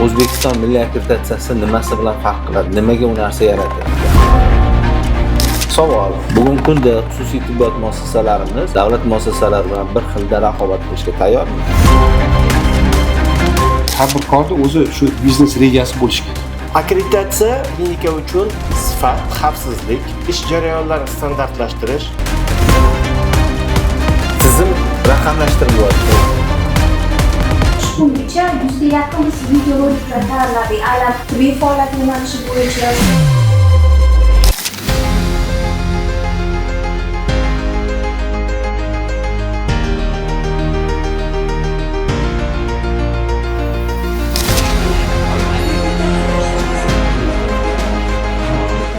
O'zbekiston milliy akkreditatsiyasi nimasi bilan farq qiladi? Nimaga u narsa yaratildi? Savol: bugungi kunda xususiy tibbiyot muassasalarimiz davlat muassasalari bilan bir xilda raqobat qilishga tayyormi? Tadbirkorni o'zi shu biznes rejasi bo'lishi kerak. Akkreditatsiya klinika uchun sifat, xavfsizlik, ish jarayonlarini standartlashtirish, Tizim raqamlashtirilyapti. Shu kungacha 100ga yaqin biz videoroliklar tayyorladik. Aynan tibbiy faoliyat yo'nalishi bo'yicha.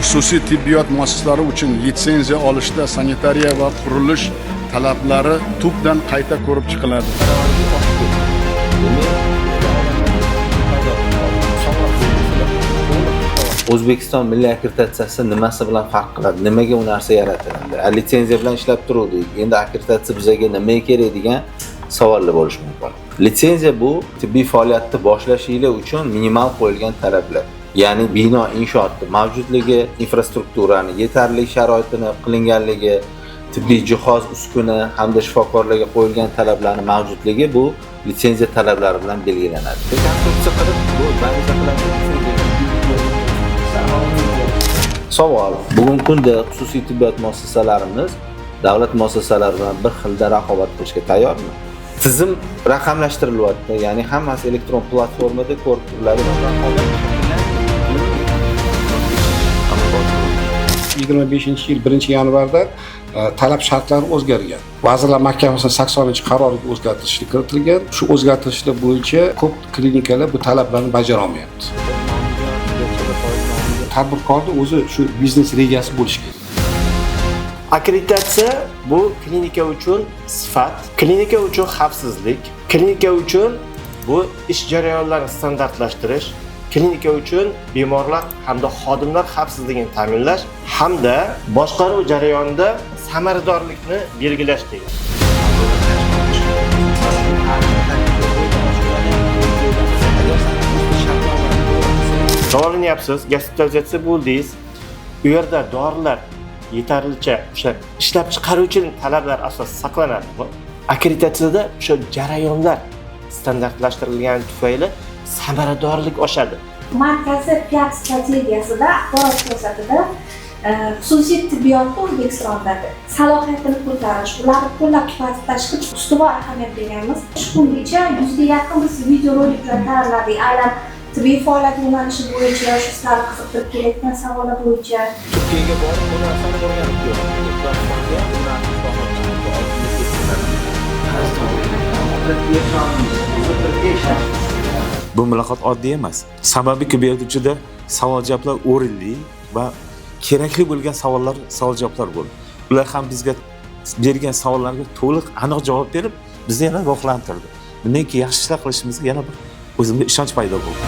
Xususiy tibbiyot muassasalari uchun litsenziya olishda sanitariya va qurilish talablari tubdan qayta ko'rib chiqiladi. O'zbekiston milliy akkreditatsiyasi nimasi bilan farq qiladi? Nimaga u narsa yaratildi? Litsenziya bilan ishlab turuvdik. Endi akkreditatsiya bizga nimaga kerak degan savollar bo'lishi mumkin. Litsenziya bu tibbiy faoliyatni boshlashinglar uchun minimal qo'yilgan talablar. Ya'ni bino inshootni mavjudligi, infrastrukturani yetarli sharoitini qilinganligi, tibbiy jihoz, uskuna hamda shifokorlarga qo'yilgan talablarni mavjudligi bu litsenziya talablari bilan belgilanadi. Rekonstruksiya qilib, bu больница qiladi. Savol: bugungi kunda xususiy tibbiyot muassasalarimiz davlat muassasalari bilan bir xilda raqobat qilishga tayyormi? Tizim raqamlashtirilyapti, ya'ni hammasi elektron platformada ko'rib turiladi. 25-yil 1-yanvarda talab shartlari o'zgargan. Vazirlar Mahkamasining 80-qaroriga o'zgartirishlar kiritilgan. Shu o'zgartirishlar bo'yicha ko'p klinikalar bu talablarni bajara olmayapti. Tadbirkorni o'zi shu biznes rejasi bo'lishi kerak. Akkreditatsiya bu klinika uchun sifat, klinika uchun xavfsizlik, klinika uchun bu ish jarayonlarini standartlashtirish, klinika uchun bemorlar hamda xodimlar xavfsizligini ta'minlash hamda boshqaruv jarayonida samaradorlikni belgilash degan. Davolanyapsiz, gospitalizatsiya bo'ldingiz. U yerda dorilar yetarlicha o'sha ishlab chiqaruvchining talablari asosida saqlanadimi? Akkreditatsiyada o'sha jarayonlar standartlashtirilgani tufayli samaradorlik oshadi. Markaziy PR strategiyasida, axborot siyosatida xususiy tibbiyotni O'zbekistondagi salohiyatini ko'tarish, ularni qo'llab-quvvatlashga ustuvor ahamiyat berganmiz. Shu kungacha 100ga yaqin biz videoroliklar tayyorladik. Aynan tibbiy faoliyat yo'nalishi bo'yicha, shu sizlarni qiziqtirib kelayotgan savollar bo'yicha. Turkiyaga borib bu narsani o'rganib ko'rdim. Turkmanistonda bu narsa islohot. Bu muloqot oddiy emas. Sababiki bu yerda juda savol javoblar o'rinli va kerakli bo'lgan savollar, savol javoblar bo'ldi. Ular ham bizga bergan savollarga to'liq, aniq javob berib, bizni yana ruhlantirdi. Bundan keyin yaxshi ishlar qilishimizga yana bir o'zimga ishonch paydo bo'ldi.